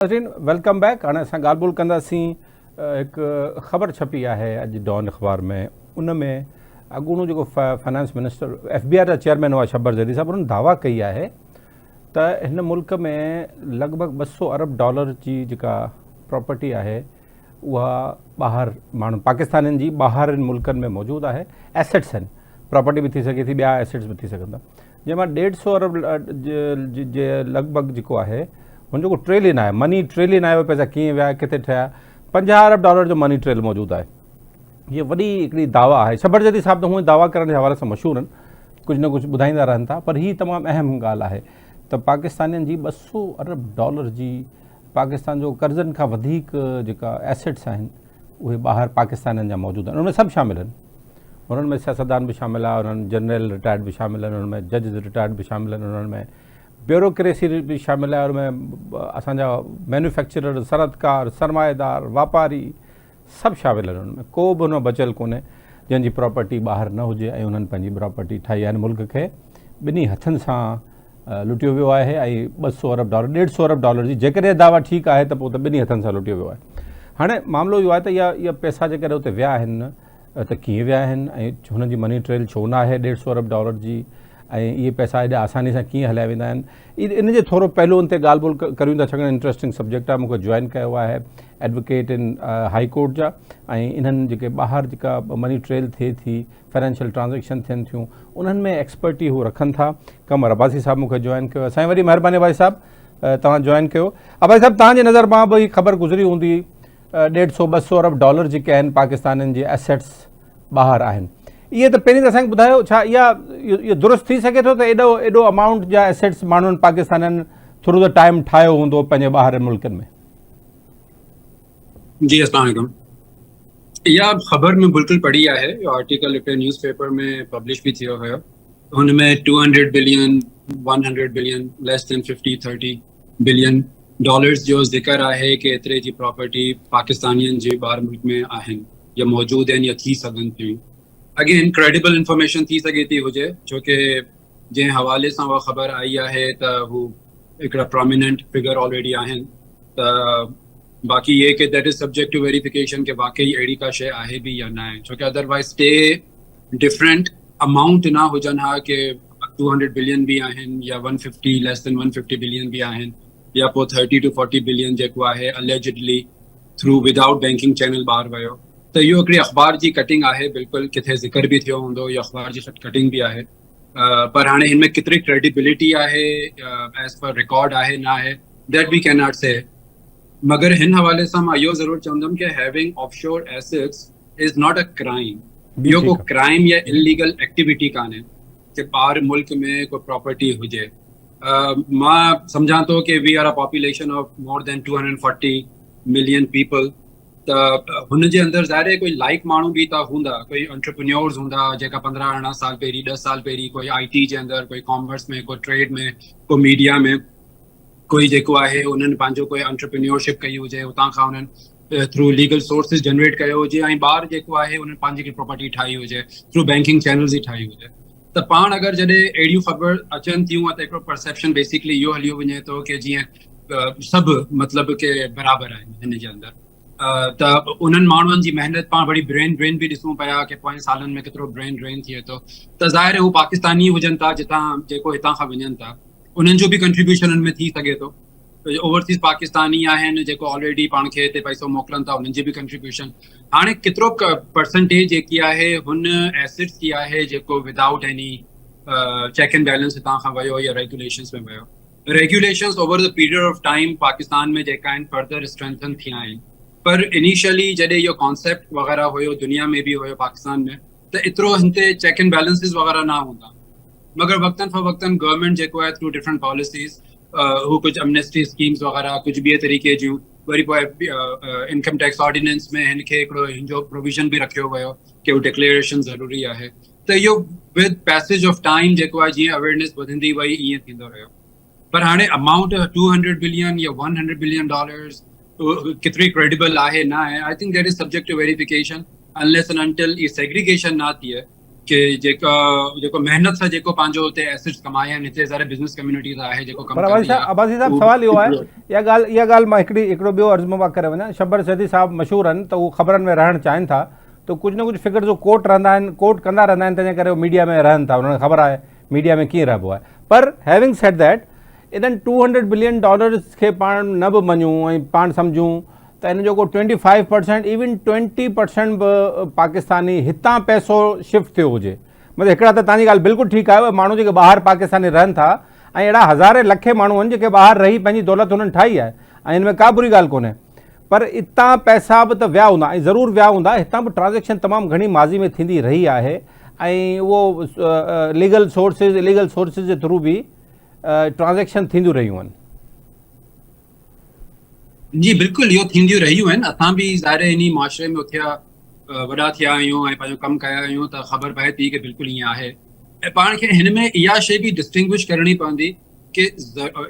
ناظرين welcome back هاڻي اسان ڳالهه ٻولهه ڪنداسين هڪ خبر ڇپي آهي اڄ ڊان اخبار ۾ ان ۾ اڳوڻو جيڪو finance minister F B R جا چيئرمين هئا شبر زيدي صاحب انهن دعويٰ ڪئي آهي ته هن ملڪ ۾ لڳ ڀڳ ٻه سو ارب ڊالر جي جيڪا پراپرٽي آهي اها ٻاهر ماڻهن پاڪستانين جي ٻاهرين ملڪن ۾ موجود آهي ايسيٽس آهن پراپرٽي به ٿي سگهي ٿي ٻيا ايسيٽس به ٿي سگهن ٿا جنهن مان ڏيڍ سو ارب جي لڳ ڀڳ جيڪو آهي هن جو ڪو ٽريل ئي ناهي مني ٽريل ئي ناهي اهي پئسا ڪيئن ويا ڪٿي ٺهيا 50 ارب ڊالر جو مني ٽريل موجود آهي هيء وڏي هڪڙي دعويٰ آهي شبر جدي صاحب ته هونئن دعويٰ ڪرڻ جي حوالي سان مشهور آهن ڪجهه نه ڪجهه ٻڌائيندا رهن ٿا پر هي تمام اهم ڳالهه آهي ته پاڪستانين جي 200 ارب ڊالر جي پاڪستان جو قرضن کان وڌيڪ جيڪا ايسيٽس آهن اهي ٻاهر پاڪستانين جا موجود آهن ان ۾ سڀ شامل آهن انهن ۾ سياستدان به شامل آهن انهن جنرل رٽائرڊ به شامل آهن انهن ۾ ججز رٽائرڊ به شامل آهن انهن ۾ بيوروڪريسي به شامل آهي ان ۾ اسان جا مينوفيڪچرر صنعتڪار سرمائيدار واپاري سڀ شامل آهن ان ۾ ڪو به ان ۾ بچيل ڪونهي جنهن جي پراپرٽي ٻاهر نه هجي ۽ انهن پنهنجي پراپرٽي ٺاهي آهي ملڪ کي ٻنهي هٿن سان لٽيو ويو آهي ۽ ٻه سو ارب ڊالر ڏيڍ سو ارب ڊالر جي جيڪڏهن دعويٰ ٺيڪ آهي ته پوء ته ٻنهي هٿن سان لٽيو ويو آهي هاڻي معاملو اهو آهي ته اها اها پئسا جيڪڏهن اتي ويا آهن ته ڪيئن ويا آهن ۽ هنن جي مني ٽريل ڇو نه آهي ڏيڍ سو ارب ڊالر جي ۽ اهي پئسا ايڏا آساني سان ڪيئن هليا ويندا آهن ان جي ٿورو پهلوئن تي ڳالهه ٻولهه ڪريون ٿا ڇاڪاڻ انٽرسٽنگ سبجيڪٽ آهي مون کي جوائن ڪيو آهي ايڊوڪيٽ ان هائي ڪورٽ جا ۽ انهن جيڪي ٻاهر جيڪا مني ٽريل ٿئي ٿي فنانشل ٽرانزيڪشن ٿين ٿيون انهن ۾ ايڪسپرٽي هو رکن ٿا قمر عباسي صاحب مون کي جوائن ڪيو سائين وڏي مهرباني عباسي صاحب توهان جوائن ڪيو عباسي صاحب توهان جي نظر مان به هي خبر گذري هوندي ڏيڍ سو ٻه سو ارب ڊالر جيڪي آهن پاڪستانين جي ايسيٽس ٻاهر آهن اهي ته پهرين ته اسان کي ٻڌايو ڇا اها اهو درست ٿي سگهي ٿو ته ايڏو ايڏو امائونٽ جا ايسيٽس ماڻهن پاڪستانين ٿرو the time ٺاهيو هوندو پنهنجي ٻاهرين ملڪن ۾ جي السلام عليڪم اها خبر مون بلڪل پڙهي آهي اهو آرٽيڪل هڪڙي نيوز پيپر ۾ پبلش به ٿيو هيو هن ۾ 200 بلين 100 بلين ليس دين 50 30 بلين ڊالرز جو ذڪر آهي ڪي ايتري جي پراپرٽي پاڪستانين جي ٻاهر ملڪ ۾ آهن يا موجود آهن يا ٿي سگهن ٿيون اگين ڪريڊيبل انفارميشن ٿي سگهي ٿي هجي ڇو ڪي جنهن حوالي سان اها خبر آئي آهي ته هو هڪڙا پراميننٽ فگر آلريڊي آهن ته باقي هي ڪي that is subject to verification ڪي واقعي اهڙي ڪا شيء آهي به يا نه آهي ڇو ڪي ادروائز ٽي ڊفرنٽ امائونٽ نه هجن ها ڪي 200 بلين به آهن يا 150 ليس دين 150 بلين به آهن يا پوء 30 ٽو 40 بلين جيڪو آهي allegedly through without banking channel ٻاهر ويو ته اهو هڪڙي اخبار جي ڪٽنگ آهي بلڪل ڪٿي ذڪر به ٿيو هوندو يا اخبار جي ڪٽنگ به آهي پر هاڻي هن ۾ ڪيتري ڪريڊيبلٽي آهي ايز پر رڪارڊ آهي نه آهي that we ڪين not سي مگر هن حوالي سان مان اهو ضرور چوندم ڪي having offshore assets is not a crime اهو ڪو ڪرائيم يا اليگل ايڪٽيوٽي ڪانهي ڪي ٻاهر ملڪ ۾ ڪو پراپرٽي هجي مان سمجهان ٿو ڪي we are a population of more than 240 million people ته هن جي اندر ظاهر آهي ڪوئي لائق ماڻهو به ته هوندا ڪوئي انٽرپرينيورز هوندا جيڪا 15 18 سال پهرين 10 سال پهرين ڪوئي آئي ٽي جي اندر ڪوئي ڪامرس ۾ ڪوئي ٽريڊ ۾ ڪو ميڊيا ۾ ڪوئي جيڪو آهي انهن پنهنجو ڪوئي انٽرپرينيورشپ ڪئي هجي اتان کان انهن ٿرو ليگل سورسز جنريٽ ڪيو هجي ۽ ٻاهر جيڪو آهي انهن پنهنجي هڪ پراپرٽي ٺاهي هجي ٿرو بينڪنگ چينلز ئي ٺاهي هجي ته پاڻ اگر جڏهن اهڙيون خبر اچن ٿيون ته هڪڙو پرسيپشن بيسڪلي اهو هليو وڃي ٿو ڪي جيئن سڀ مطلب ڪي برابر آهن هن جي اندر ته انهن ماڻهن جي محنت پاڻ وري برين ڊرين به ڏسون پيا ڪي پوئين سالن ۾ ڪيترو برين ڊرين ٿئي ٿو ته ظاهر هو پاڪستاني هجن ٿا جتان جيڪو هتان کان وڃن ٿا انهن جو به ڪنٽريبيوشن ان ۾ ٿي سگهي ٿو اوورسيز پاڪستاني آهن جيڪو آلريڊي پاڻ کي هتي پئسو موڪلن ٿا انهن جي به ڪنٽريبيوشن هاڻي ڪيترو پرسنٽيج جيڪي آهي هن ايسيٽس جي آهي جيڪو without any check and balance هتان کان ويو يا ريگوليشنس ۾ ويو regulations over the period of time Pakistan ۾ جيڪا آهن فردر اسٽرينٿن ٿيا آهن پر انيشلي جڏهن اهو ڪانسيپٽ وغيره هيو دنيا ۾ به هيو پاڪستان ۾ ته ايترو هن تي چيڪ اينڊ بيلنسز وغيره نه هوندا مگر وقتن فوقتن گورنمينٽ جيڪو آهي ٿرو ڊفرنٽ پاليسيز هو ڪجهه امنيسٽي اسڪيمز وغيره ڪجهه ٻئي طريقي جون وري پوء انڪم ٽيڪس آرڊيننس ۾ هن کي هڪڙو هن جو پروويزن به رکيو ويو ڪي هو ڊڪليئريشن ضروري آهي ته اهو ود پيسيج آف ٽائيم جيڪو آهي جيئن اويئرنيس وڌندي وئي ائين ٿيندو رهيو پر هاڻي امائونٽ 200 بلين يا 100 بلين ڊالرز ڪيتري ڪريڊيبل آهي نه آهي I think that is subject to verification unless and until A segregation نه ٿئي ڪي جيڪا جيڪو محنت سان جيڪو پنهنجو اتي ايسيٽس ڪمايا آهن هتي ظاهر بزنس ڪميونٽي ته آهي جيڪو ڪم پر عباسي صاحب عباسي صاحب سوال اهو آهي اها ڳالهه اها ڳالهه مان هڪڙي هڪڙو ٻيو عرض مان ڪري وڃان شبر سيدي صاحب مشهور آهن ته هو خبرن ۾ رهڻ چاهين ٿا ته ڪجهه نه ڪجهه فگرز هو ڪوٽ رهندا آهن ڪوٽ ڪندا رهندا آهن تنهن ڪري هو ميڊيا ۾ رهن ٿا انهن کي خبر آهي ميڊيا ۾ ڪيئن رهبو آهي پر هيونگ سيڊ that انهن 200 بلين ڊالرز کي پاڻ نه به مڃون ۽ پاڻ سمجهون ته ان جو ڪو 25% ايون 20% به پاڪستاني هتان پئسو شفٽ ٿيو هجي مطلب هڪڙا ته تنهنجي ڳالهه بلڪل ٺيڪ آهي ماڻهو جيڪي ٻاهر پاڪستاني رهن ٿا ۽ اهڙا هزارين لکين ماڻهو آهن جيڪي ٻاهر رهي پنهنجي دولت هنن ٺاهي آهي ۽ ان ۾ ڪا بري ڳالهه ڪونهي پر اتان پئسا به ته ويا هوندا ۽ ضرور ويا هوندا هتان به ٽرانزيڪشن تمام گهڻي ماضي ۾ ٿيندي رهي آهي ۽ اهو ليگل سورسز اليگل سورسز جي ٿرو به ٽرانزيڪشن ٿينديون رهيون آهن. جي بلڪل اهو ٿينديون رهيون آهن اسان به ظاهر انهي معاشري ۾ اٿيا وڏا ٿيا آهيون ۽ پنهنجو ڪم ڪيا آهيون ته خبر پئي ٿي ڪي بلڪل ائين آهي ۽ پاڻ کي هن ۾ اها شي به ڊسٽنگوش ڪرڻي پوندي ڪي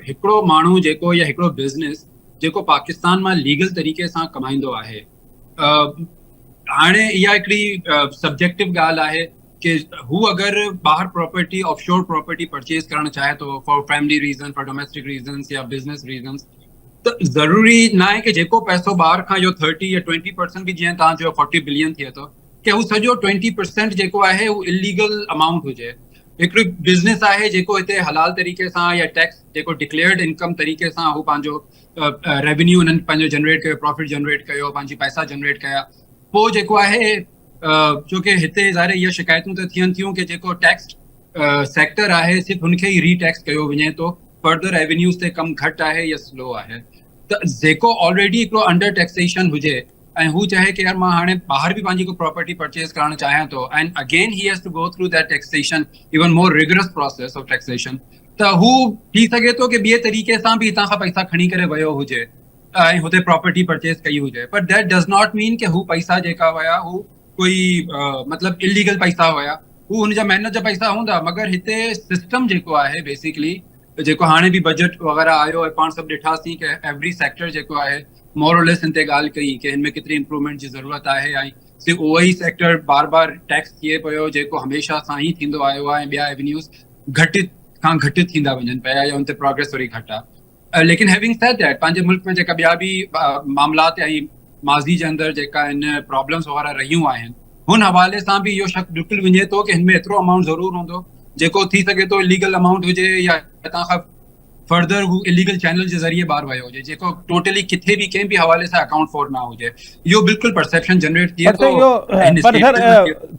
هڪڙو ماڻهو جيڪو يا هڪڙو بزنس جيڪو پاڪستان مان ليگل طريقي سان ڪمائيندو آهي هاڻي اها هڪڙي سبجيڪٽو ڳالهه آهي ڪي هو اگر ٻاهر property of shore property purchase ڪرڻ چاهي ٿو for family reason for domestic reasons يا بزنس ريزنس ته ضروري ناهي ڪي جيڪو پئسو ٻاهر کان اهو 30 يا 20% به جيئن تان جو 40 بلين ٿئي ٿو ڪي هو سڄو 20% جيڪو آهي هو اليگل امائونٽ هجي هڪڙو بزنس آهي جيڪو هتي حلال طريقي سان يا ٽيڪس جيڪو ڊڪليئرڊ انڪم طريقي سان هو پنهنجو ريونيو انهن پنهنجو جنريٽ ڪيو پروفٽ جنريٽ ڪيو پنهنجي پئسا جنريٽ ڪيا پوء جيڪو آهي ڇو ڪي هتي ظاهر اها شڪايتون ته ٿين ٿيون ڪي جيڪو ٽيڪس سيڪٽر آهي صرف هن کي ئي ري ٽيڪس ڪيو وڃي ٿو فردر ريونيوز تي ڪم گهٽ آهي يا سلو آهي ته جيڪو آلريڊي هڪڙو انڊر ٽيڪسيشن هجي ۽ هو چاهي ڪي يار مان هاڻي ٻاهر به پنهنجي ڪو پراپرٽي پرچيز ڪرڻ چاهيان ٿو and again he has to go through that taxation even more rigorous process of taxation ته هو ٿي سگهي ٿو ڪي ٻئي طريقي سان به هتان کان پئسا کڻي ڪري ويو هجي ۽ هتي پراپرٽي پرچيز ڪئي هجي پر that does not مين ڪي هو پئسا جيڪا هيا هو ڪوئي مطلب اليگل پئسا هيا هو هن جا محنت جا پئسا هوندا مگر هتي سسٽم جيڪو آهي بيسڪلي جيڪو هاڻي به بجيٽ وغيره آيو ۽ پاڻ سڀ ڏٺاسين ڪي ايوري سيڪٽر جيڪو آهي مور اور ليس هن تي ڳالهه ڪئي ڪي هن ۾ ڪيتري امپروومينٽ جي ضرورت آهي ۽ صرف اهو ئي سيڪٽر بار بار ٽيڪس ٿئي پيو جيڪو هميشه سان ئي ٿيندو آيو آهي ۽ ٻيا ايونيوز گهٽ کان گهٽ ٿيندا وڃن پيا يا ان تي پروگريس وري گهٽ آهي ليڪن هيونگ سيڊ that پنهنجي ملڪ ۾ جيڪا ٻيا به معاملات ۽ ماضي جي اندر جيڪا آهن پرابلمس وغيره رهيون آهن هن حوالي سان به اهو شڪ بلڪل وڃي ٿو ڪي هن ۾ ايترو امائونٽ ضرور هوندو جيڪو ٿي سگهي ٿو اليگل امائونٽ هجي يا هتان کان فردر هو اليگل چينل جي ذريعي ٻاهر ويو هجي جيڪو ٽوٽلي ڪٿي به ڪنهن به حوالي سان اڪائونٽ فور نه هجي اهو بلڪل پرسيپشن جنريٽ ٿئي ٿو پر سر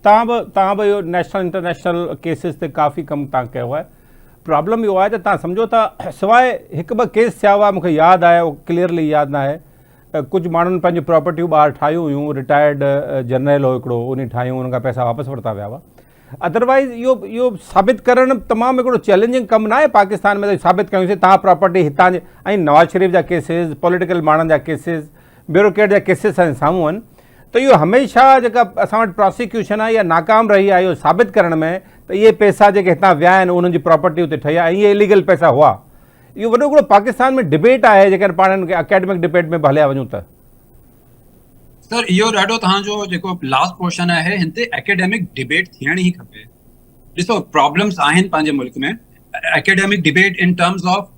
تان به تان به اهو نيشنل انٽرنيشنل ڪيسز تي ڪافي ڪم تان ڪيو آهي پرابلم اهو آهي ته تان سمجهو ته سواء هڪ ٻه ڪيس ٿيا هئا مونکي ياد آهي ڪليئرلي ياد نه آهي ڪجهه ماڻهن پنهنجون پراپرٽيون ٻاهر ٺاهيون هيون رٽائرڊ جنرل هو هڪڙو انهي ٺاهيون انهن کان پئسا واپس ورتا ويا هئا ادروائز اهو اهو ثابت ڪرڻ تمام هڪڙو چئلينجنگ ڪم ناهي پاڪستان ۾ ته ثابت ڪيون سي تهان پراپرٽي هتان جي ۽ نواز شريف جا ڪيسز پوليٽيڪل ماڻهن جا ڪيسز بيوروڪريٽ جا ڪيسز اسان جي سامهون آهن ته اهو هميشه جيڪا اسان وٽ پراسيڪيوشن آهي اها ناڪام رهي آهي اهو ثابت ڪرڻ ۾ ته اهي پئسا جيڪي هتان ويا آهن انهن جي پراپرٽي اتي ٺهي آهي ۽ اهي اليگل پئسا هئا اهو وڏو هڪڙو پاڪستان ۾ ڊبيٽ آهي جيڪڏهن پاڻ هن کي اڪيڊمڪ ڊبيٽ ۾ به هليا وڃون ته. سر اهو ڏاڍو توهان جو جيڪو لاسٽ پورشن آهي هن تي اڪيڊمڪ ڊبيٽ ٿيڻ ئي کپي ڏسو پرابلمس آهن پنهنجي ملڪ ۾ academic debate in terms of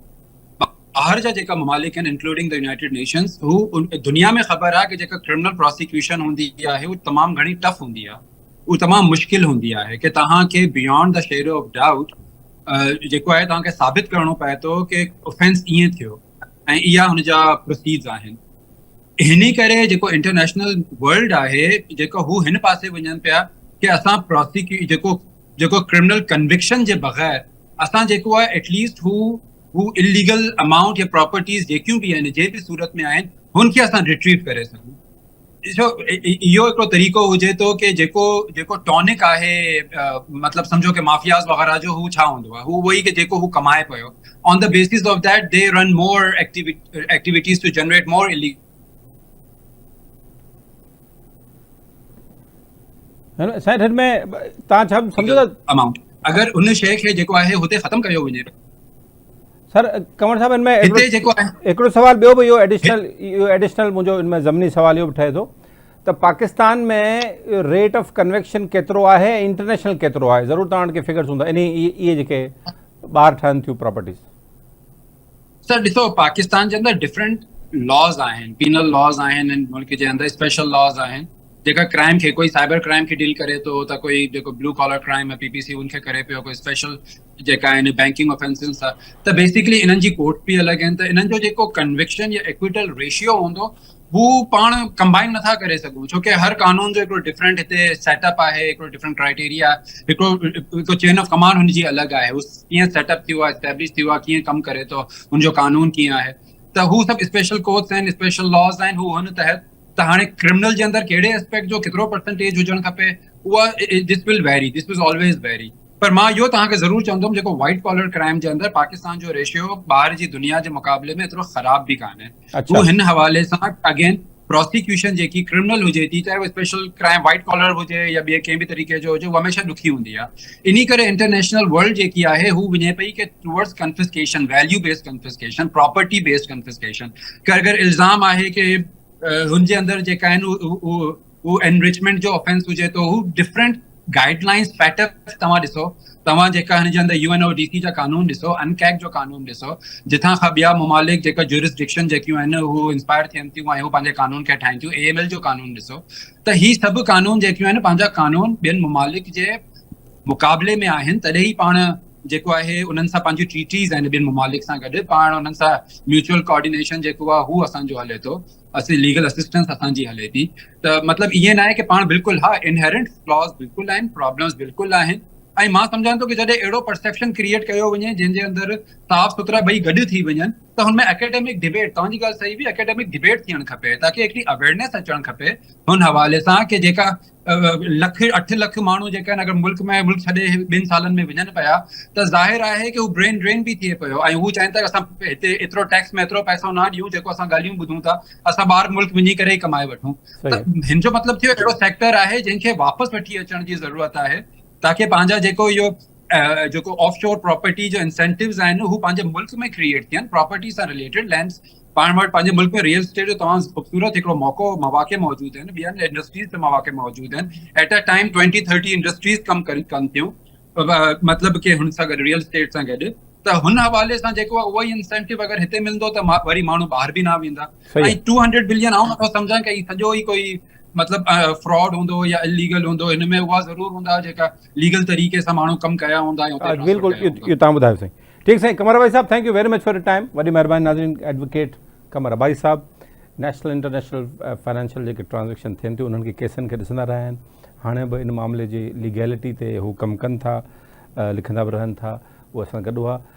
ٻاهر جا جيڪا ممالڪ آهن انڪلوڊنگ the united nations هو دنيا ۾ خبر آهي ڪي جيڪا ڪرمنل پراسيڪيوشن هوندي آهي هو تمام گهڻي ٽف هوندي آهي هو تمام مشڪل هوندي آهي ڪي توهان کي beyond the shadow of doubt جيڪو آهي توهان کي ثابت ڪرڻو پئي ٿو ڪي اوفينس ائين ٿيو ۽ اها هن جا پروسيڊز آهن هن ڪري جيڪو انٽرنيشنل ورلڊ آهي جيڪو هو هن پاسي وڃن پيا ڪي اسان پراسيڪيو جيڪو جيڪو ڪرمنل ڪنوڪشن جي بغير اسان جيڪو آهي ايٽليسٽ هو هو اليگل امائونٽ يا پراپرٽيز جيڪيون به آهن جنهن به صورت ۾ آهن هن کي اسان ريٽريو ڪري سگهون ڏسو اهو هڪڙو طريقو هجي ٿو ڪي جيڪو جيڪو ٽونڪ آهي مطلب سمجهو ڪي مافياز وغيره جو هو ڇا هوندو آهي هو اهو ئي ڪي جيڪو هو ڪمائي پيو on the basis of that they run more activities to generate more illegal سائين هن ۾ تان ڇا سمجهو ٿا امائونٽ اگر ان شيء کي جيڪو آهي هتي ختم ڪيو وڃي سر ڪنور صاحب ان ۾ هتي جيڪو آهي هڪڙو سوال ٻيو به اهو ايڊيشنل اهو ايڊيشنل منهنجو ان ۾ ضمني سوال اهو به ٺهي ٿو ته پاڪستان ۾ ريٽ آف ڪنوڪشن ڪيترو آهي ۽ انٽرنيشنل ڪيترو آهي؟ ضرور توهان وٽ ڪي فگرز هوندا انهي اهي جيڪي ٻاهر ٺهن ٿيون پراپرٽيز. سر ڏسو، پاڪستان جي اندر ڊفرنٽ لاز آهن، پينل لاز آهن، ملڪ جي اندر اسپيشل لاز آهن جيڪا ڪرائم کي، ڪوئي سائبر ڪرائم کي ڊيل ڪري ٿو ته ڪوئي جيڪو بلو ڪالر ڪرائم پي پي سي ان کي ڪري پيو، ڪوئي اسپيشل جيڪا آهن بينڪنگ آفينسز سان. ته بيسڪلي انهن جي ڪورٽ به الڳ آهن، ته انهن جو جيڪو ڪنوڪشن يا ايڪويٽل ريشيو هوندو، هو پاڻ ڪمبائن نٿا ڪري سگهون، ڇو ڪي هر قانون جو هڪڙو ڊفرنٽ هتي سيٽ اپ آهي، هڪڙو ڊفرنٽ ڪرائيٽيريا، هڪڙو چين آف ڪمانڊ هن جي الڳ آهي، هو ڪيئن سيٽ اپ ٿيو آهي، اسٽيبلش ٿيو آهي، ڪيئن ڪم ڪري ٿو، هن جو قانون ڪيئن آهي. ته هو سڀ اسپيشل ڪورٽس آهن، اسپيشل لاز آهن هو هن تحت. ته هاڻي ڪرمنل جي اندر ڪهڙي اسپيڪٽ جو ڪيترو پرسنٽيج هجڻ کپي، اها this will vary, this was always vary. پر مان اهو توهان کي ضرور چوندم، جيڪو وائٽ ڪالر ڪرائم جي اندر پاڪستان جو ريشيو ٻاهر جي دنيا جي مقابلي ۾ ايترو خراب به ڪانهي. هو هن حوالي سان اگين پراسيڪيوشن جيڪي ڪرمنل هجي ٿي، چاهي اسپيشل ڪرائم وائٽ ڪالر هجي يا ٻئي ڪنهن به طريقي جو هجي، هو هميشه ڏکي هوندي آهي. انهي ڪري انٽرنيشنل ورلڊ جيڪي آهي، هو وڃي پئي ڪي towards confiscation, value based confiscation, property based confiscation. ڪي اگر الزام آهي ڪي هن جي اندر جيڪا آهن هو انرچمينٽ جو آفينس هجي ٿو، هو ڊفرنٽ گائيڊ لائنس فيٽف توهان ڏسو، توهان جيڪا هن جي اندر U N O D C جا قانون ڏسو، انڪيڪ جو قانون ڏسو، جتان کان ٻيا ممالڪ جيڪا جورسڊڪشن جيڪيون آهن هو انسپائر ٿين ٿيون ۽ هو پنهنجي قانون کي ٺاهين ٿيون، اي ايم ايل جو قانون ڏسو، ته هي سڀ قانون جيڪيون آهن پنهنجا قانون ٻين ممالڪ جي مقابلي ۾ آهن. تڏهن ئي پاڻ جيڪو آهي انهن سان پنهنجون ٽريٽيز آهن ٻين ممالڪ سان گڏ، پاڻ انهن سان ميوچل ڪوآرڊينيشن جيڪو آهي هو اسان جو هلي ٿو، اسين ليگل اسسٽنس اسان جي هلي ٿي. ته مطلب ائين ناهي ڪي پاڻ بلڪل، ها، انهيرنٽ فلاز بلڪل آهن، پرابلمز بلڪل آهن. ۽ مان سمجهان ٿو ڪي جڏهن اهڙو پرسيپشن ڪريئيٽ ڪيو وڃي جنهن جي اندر صاف سٿرا ٻئي گڏ ٿي وڃن، ته هن ۾ اڪيڊمڪ ڊبيٽ، توهان جي ڳالهه صحيح هئي، اڪيڊمڪ ڊبيٽ ٿيڻ کپي، تاڪي هڪڙي اويئرنيس اچڻ کپي هن حوالي سان ڪي جيڪا لک 8 لک ماڻهو جيڪا آهن اگر ملڪ ۾ ملڪ ڇڏي 2 سالن ۾ وڃن پيا، ته ظاهر آهي ڪي هو برين ڊرين به ٿئي پيو ۽ هو چاهين ٿا اسان هتي ايترو ٽيڪس ۾ ايترو پئسو نه ڏيون جيڪو اسان ڳالهيون ٻڌون ٿا، اسان ٻاهر ملڪ وڃي ڪري ئي ڪمائي وٺون. ته هن جو مطلب ٿيو اهڙو سيڪٽر آهي جنهن کي واپس وٺي اچڻ جي ضرورت آهي، تاڪي پنهنجا جيڪو اهو جيڪو آف شور پراپرٽي جو انسينٽيوز آهن، هو پنهنجي ملڪ ۾ ڪريئيٽ ٿين. پراپرٽي سان رليٽيڊ لينڊس پاڻ وٽ پنهنجي ملڪ ۾ ريئل اسٽيٽ جو تمام خوبصورت هڪڙو موقعو مواقع موجود آهن، ٻين انڊسٽريز تي مواقع موجود آهن. At a time 20 30 industries ڪم ڪن ٿيون، مطلب ڪي هن سان گڏ، ريئل اسٽيٽ سان گڏ. ته هن حوالي سان جيڪو اهو ئي انسينٽيو اگر هتي ملندو ته وري ماڻهو ٻاهر به نه ويندا. ۽ 200 بلين آئون نٿو سمجهان ڪي سڄو ئي ڪوئي مطلب فراڊ هوندو يا اليگل هوندو. هن ۾ اها ضرور هوندا جيڪا ليگل طريقي سان ماڻهو ڪم ڪيا هوندا. بلڪل، اهو توهان ٻڌايو سائين. ٺيڪ سائين، قمر عباسي صاحب، thank you very much for time, وڏي مهرباني. ناظرين، ايڊووڪيٽ قمر عباسي صاحب نيشنل انٽرنيشنل فائنانشل جيڪي ٽرانزيڪشن ٿين ٿيون، انهن کي ڪيسن کي ڏسندا رهيا آهن. هاڻي به ان معاملي جي ليگيلٽي تي هو ڪم ڪن ٿا، لکندا به رهن ٿا. هو اسان گڏ هئا.